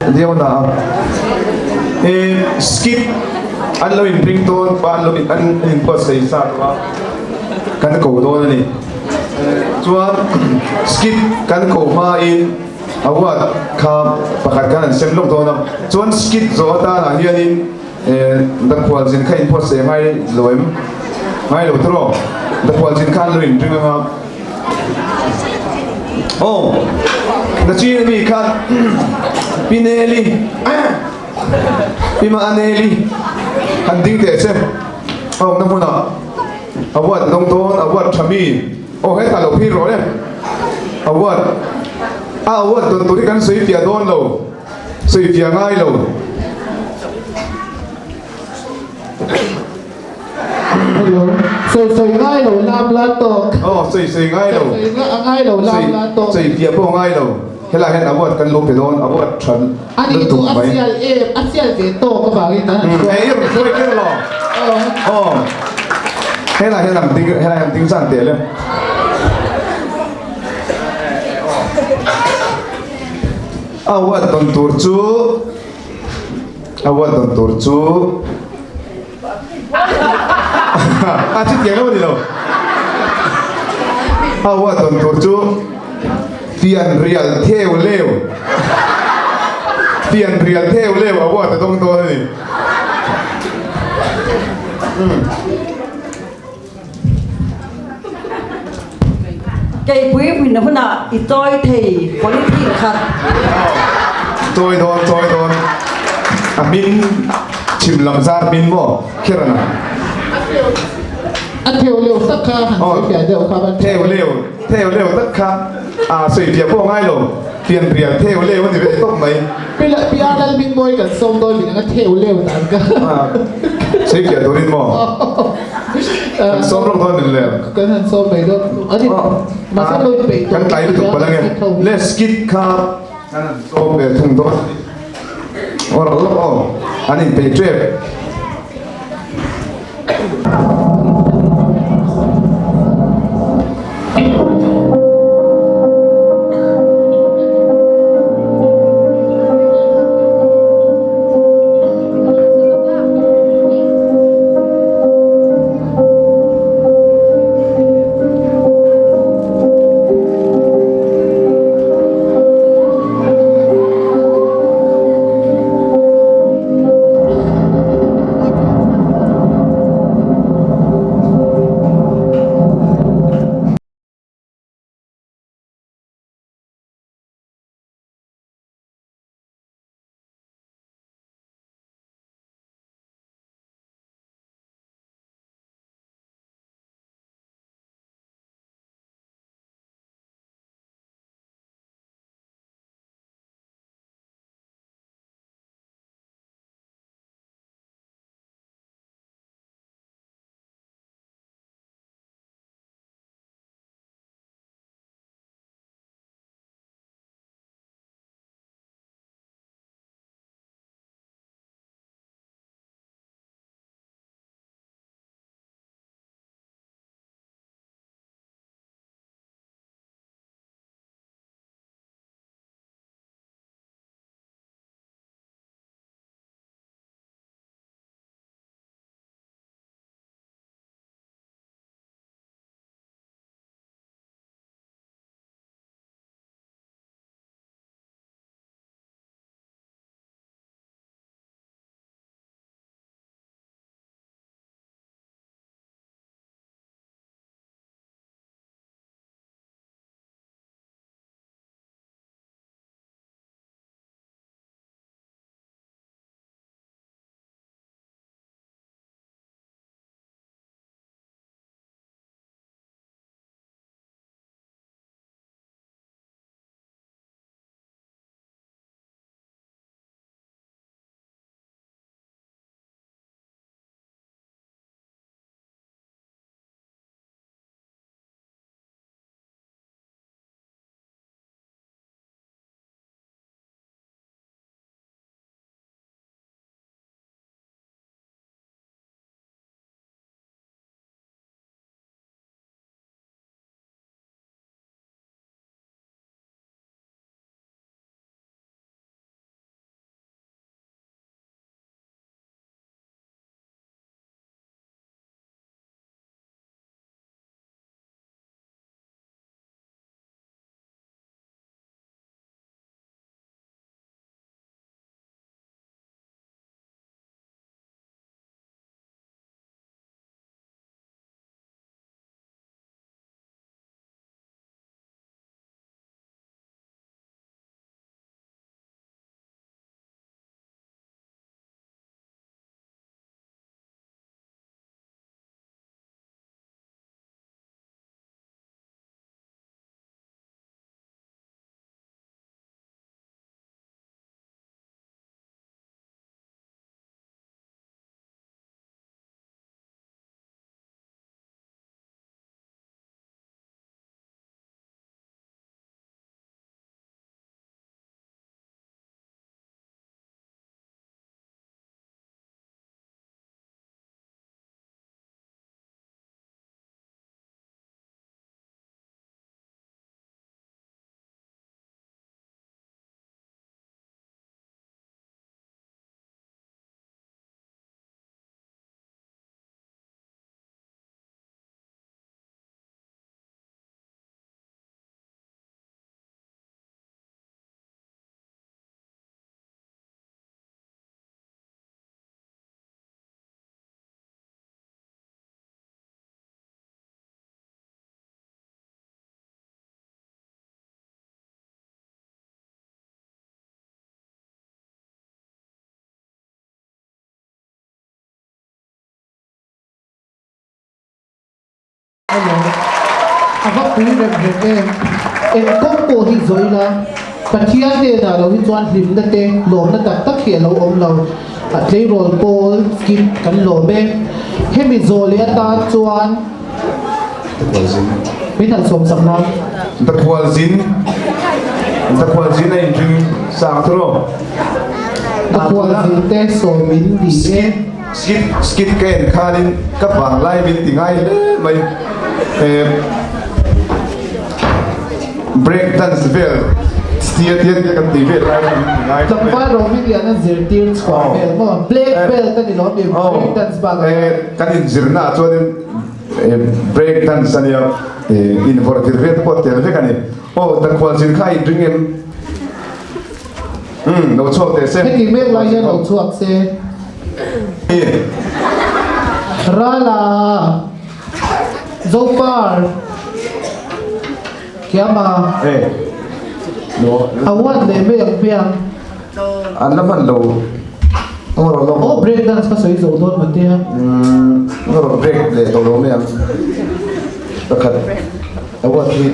Viau na a. E skit an lo in ring dawn pa an lo in an in buatsaih sa tawh a kan ko dawn a ni. Chuan skit kan ko hma in award kha pakhat khan an sem lawk dawn a. Chuan skit zawh atan ah hian in Dakhual zin kha in buatsaih ngai lo em? Ngai lo tawh. Dakhual zin kha an lo in ring anga. Aw, nachin ami kha Pi Neli, Pi Maaneli han ding teh che. A awmna hmunah award dawng dawn, award tha mi. Aw hetah lo phei rawh le. Award, a award dawn tur hi kan sawi fiah dawn lo, sawi fiah ngai lo. Hello. Sawi sawi ngai lo lam la tawk. Aw sawi sawi ngai lo. Sawi sawi ngai lo lam la tawk. Sawi fiah pawh ngai lo. Helai hian award kan lo pe dawn award tha lutuk mai. Ani chu a sial em a sial ve tawk avangin kan han hruai. Ei rawn hruai kher lo. Aw. Helai hian ang ding helai ang ding zan teh le. Award dawn tur chu award dawn tur chu A chutiang lo a ni lo. A huat dawn tur chu fian rial theu leu. Fian rial theu leu a huat a dawng dawn a ni. Keipui hmun hunah i chawi thei polythene khat. Chawi dawn chawi dawn a hmin chhim lam zar hmin maw kher ana. A theu leu tak kha han sawi fiah deuh kha ban. Theu leu theu leu tak kha a sawi fiah pawh ngai lo fian rial theu leu a ni ve tawp mai. Pi Pi Lalhmingmawi kan sawm dawn min anga theu leu dan kha. Sawi fiah turin maw. Kan sawm rawk dawn min le. Kan han sawm mai dawn. Ani mahse lo peih Kan tlai lutuk palh ange. Le skit kha kan han sawm ve thung dawn. Aw rawh lawk aw. An in peih tep. A va pui rem rem em. Eng kawng pawh hi zawh ila, Pathian hnenah lo hi chuan hlimna te, lawmna tak tak hi a lo awm lo. Tleirawl pawl skip kan lawm e. Hemi zawh leh atan chuan min han sawm sak nan. Dakhualzin Dakhualzin a inring sang tawh. Dakhualzin te sawmin ni e. Skit skit ka en khanin ka vanglai min ti ngai hle mai eh break dance vel tia tia tia kan ti vel lai kha min ti ngai hle mai. Tlangval Rohit lian a zirtir chhuah vel maw black belt a ni lo mi break dance bak ah. Eh kan inzirna ah chuanin eh break dance ania eh invawrh tir vel te pawh tel vek a ni. Aw Dakhualzin kha a inring em? Umm lo chhuak teh se. Heti mek lai hian lo chhuak se. Rala Zopar Kiama A uat leh mai ang hmiang. An la hman lo. Aw break dance ka sawi zo dawn mate a. Umm break leh tawh lo mai ang. Pakhat a uat hi.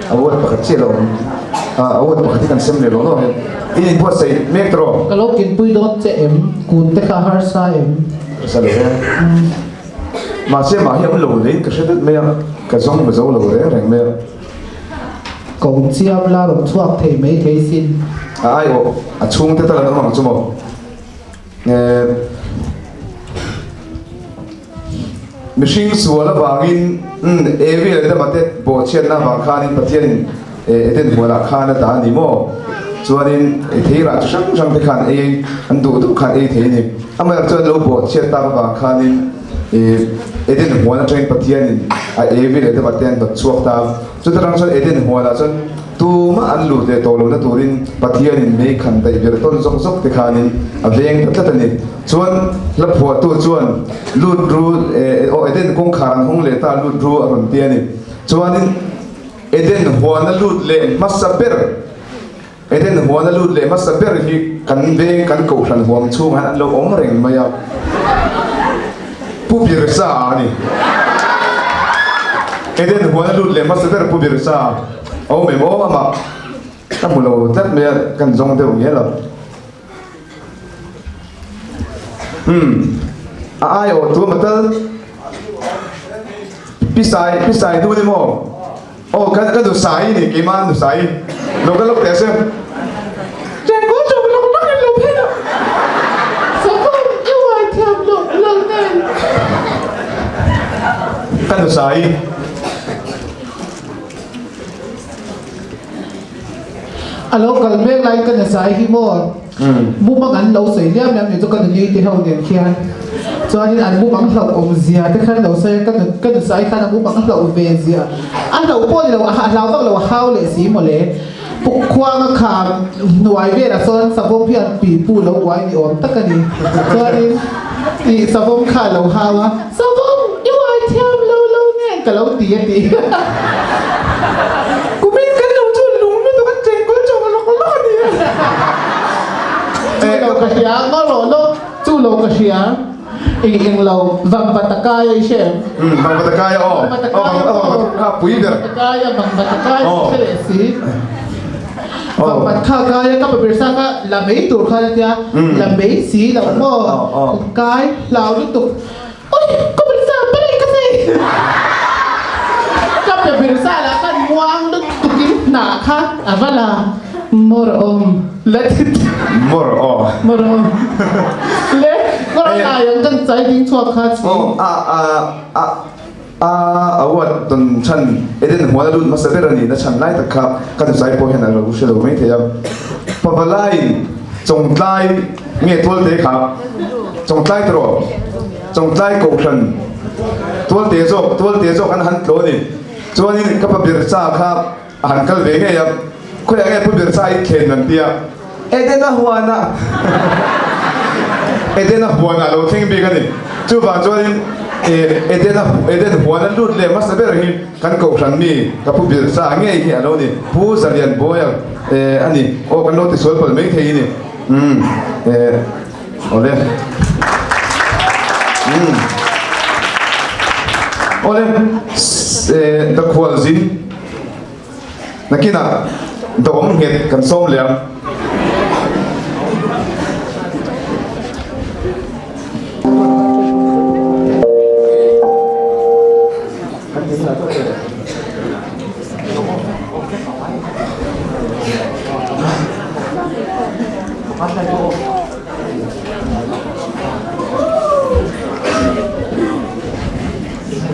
A word pakhat chiah lo awm. A word pakhat hi kan sem leh lo lo hian i inbuatsaih mek tawh. Ka lo kinpui dawn che em? Kun te kha harsa em? Harsa lo e. Mahse mah hi awm lo leiin ka hre vek mai a, ka zawng ma zo lo reng reng mai a. Ko chiam la rawn chhuak thei mai thei sin. A aiawh a chhungte tal an awm ang chu maw? Mihring sual avangin Evi leh Adama te bawhchhiatna avang khanin Pathianin Eden huanah khan a dah a ni maw? Chuanin theirah chi hrang hrang te khan ei an duh duh khan ei thei a ni. Amaherawhchu chuan lo bawhchhiat tak avang khanin Eden huan atangin Pathianin a Evi leh Adama te an hnawt chhuak ta a. Chuta tang chuan Eden huanah chuan Tumah an lut leh tawh lohna turin Pathianin mei khan daih ber tawn zawk zawk te khanin a veng ta tlat a ni. Chuan hla phuahtu chuan lut ru aw Eden kawngkhar an hawng leh ta lut ru a rawn ti a ni. Chuanin Eden huana lut leh hmasa ber Eden huana lut leh hmasa ber hi kan veng kan kohhran huam chhungah hian an lo awm reng mai a. Pu Birsa a ni. Eden huana lut leh hmasa ber Pu Birsa. Awm em aw amah ka hmu lo tlat mai a kan zawng deuh nge lo. Umm a ai awh tu maw tal pisai pisai du ni maw aw ka ka nusai ni keimah nusai lo ka lawk teh a si. Chengkawl chawp lawk lawk in lo phei a. Sakawm i uai thiam loh lo nen. Ka nusai. A lo kal mek laiin ka nasai hi maw mumang an lo sawi liam liam ni chu ka nuni te ho nen khian chuanin an mumang hlauh awm zia te khan lo sawi a ka ka nusai khan a mumang hlauh ve zia a hlauh pawh ni lo a hlau vak lo a hau leh si mawle puk khuanga kham hnuai velah sawn savawm hian pipu lo uai ni awm tak a ni chuanin ih savawm kha a lo hau a. Savawm i uai thiam lo lo nen ka lo ti a ti. Kumin kan lo chu lung lutuk an cheng kawl chawk lawk lawk a ni e. Chu lo ka hria ngaw rawh lawk chu lo ka hria eng eng lo vangvatakai a i hre em? Umm vangvatakai a aw aw pui ber. Vangvatakai a vangvatakai a hre leh si. Vangvat kha kai a ka pa ber sa kha la mai tur khan a tia la mai si lo maw kai hlau lutuk Oi ka ber sa palai ka sei ka pe ber sa lah khan muang lutuk in hnah kha a va la mawr awm la ti mawr aw mawr awm le kawr lai ang kan chai ding chhuak kha chi a a a A a uat tawn chhan Eden huan a lut hmasa ber a nihna chhan lai tak kha ka nusai pawh hian a lo hre lo mai thei a. Pavalaiin Chawngtlai nge Tualte kha Chawngtlai ta rawh Chawngtlai Kohhran Tualte zawk Tualte zawk an han tlaw a ni. Chuanin ka pa Bircha kha a han kal ve ngei a, khawiah nge Pu Bircha i thlen an ti a, Edena huanah Edena huanah lo thleng bik a ni. Chuvang chuanin Edena Eden huan a lut leh hmasa ber hi kan kohhran mi ka Pu Bircha ngei hi a lo ni. Pu Zalian Bawia a ni. Aw kan lo tisual palh mai thei a ni. Umm awle. Umm. Awle, Dakhual zin nakinah dawm nghet kan sawm leh ang.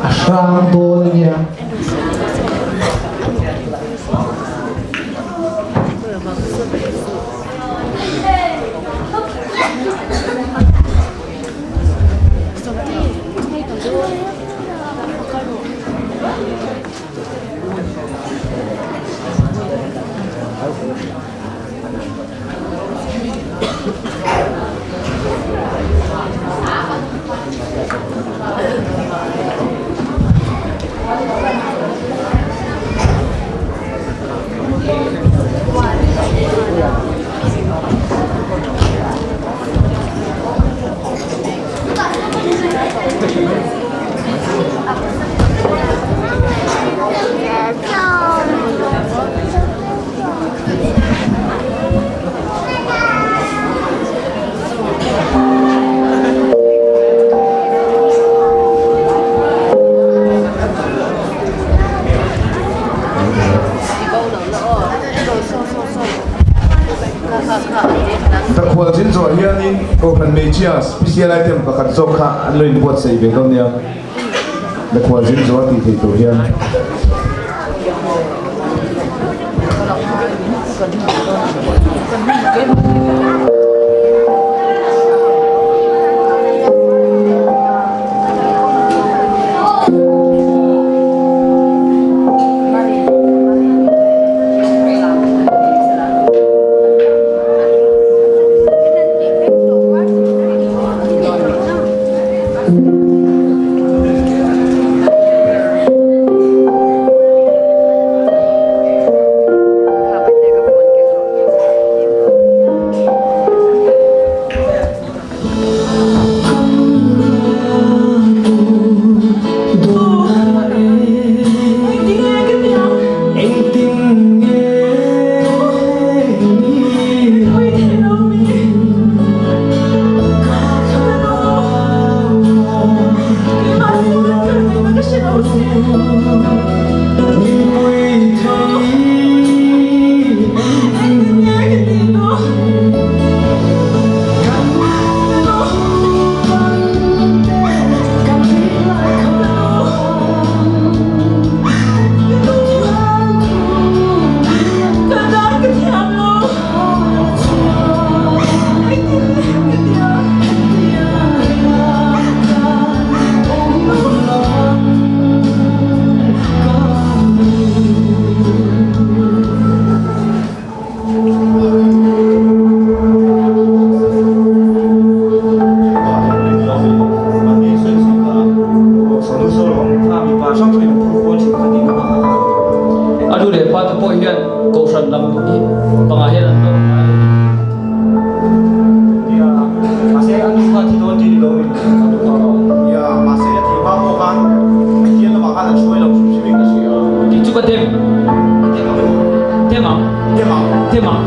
A hrang dawn a nia. Dakhual zin zawh hianin Kohhran hmeichhia special item pakhat zawk kha an lo inbuatsaih ve dawn nia. Dakhual zin zawh a tih theih tur hian. A nu leh pa te pawh hian kohhran lam hi pangah hian an nawr ngai a ni. Tih chu ka dem. Dem ang. Dem ang.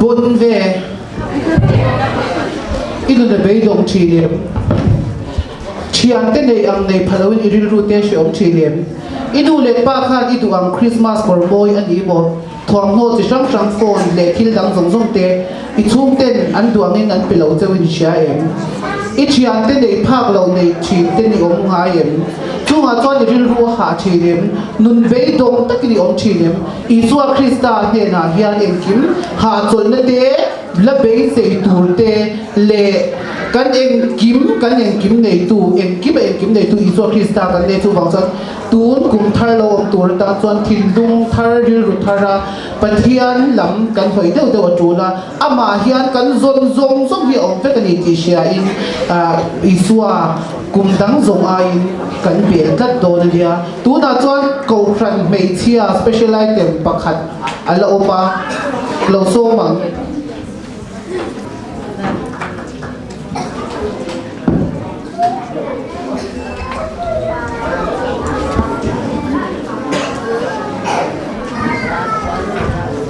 bon ve. I nun a beidawng thin em? Thiante nei ang nei pha loin i rilru te hreawm thin em? I nu leh pa khan i duh ang Christmas kawr mawi a ni maw? Thuamhnaw chi hrang hrang phone leh thil dang zawng zawng te i chhungten an duh angin an pe lo cheu in hria em? I thiante neih phak lo neih thin te ni awm ngai em? Chungah chuan i rilru a hah thin em? Nun beidawng takin i awm thin em? Isua Krista hnenah hian engkim hahchawlhna te, la beisei tur te leh kan engkim kan engkim neitu, engkim a engkim neitu Isua Krista kan nei chuvang chuan tun kum thar lo awm tur atan chuan thinlung thar, rilru thar a Pathian lam kan hawi deuh deuh a tul a, amah hian kan zawn zawng zawng hi a awm vek a ni tih hriain Isua kum dang zawng aiin kan bel tlat dawn a nia. Tunah chuan Kohhran hmeichhia special item pakhat a la awm a, lo sawm ang.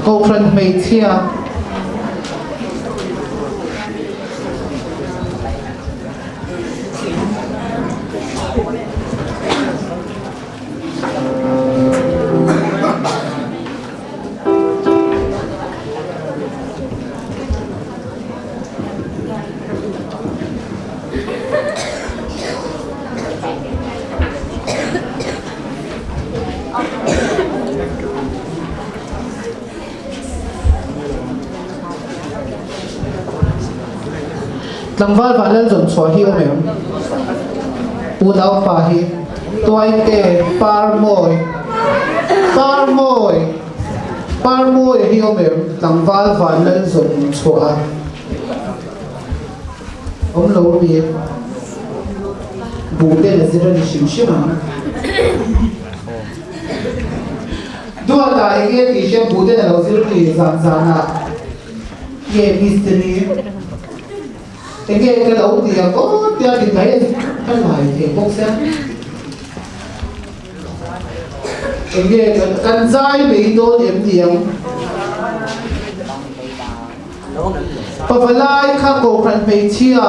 Kohhran hmeichhia. Tlangval Vanlal zawn chhuah hi awm em? Unaupa hi Tuaite Parmawi Parmawi Parmawi hi awm em? Tlangval Vanlal zawn chhuah a awm lo mi? Buh ten a zir a ni hrim hrim ang. Duata eng nge tih hriat buh ten a lo zir ni zan zanah nge mystery eng nge ka lo ti ang aw tia ti mai ka lai thei bawk sia eng nge kan zai mai dawn em ni ang pavalai kha kohhran hmeichhia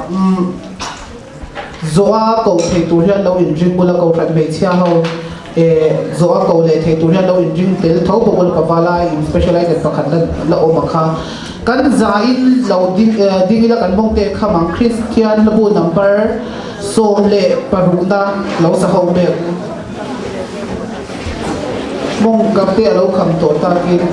umm Zawha koh thei tur hian lo inring ula, Kohhran hmeichhia ho eh zawha koh leh thei tur hian lo inring tel tho bawk ula, Pavalai in special item pakhat la la awm ang kha. Kan zain lo ding eh ding ila kan mawng te kham ang Kristian hlabu number 16 na lo sa ho mek. Mawng kam te a lo kham tawh takin.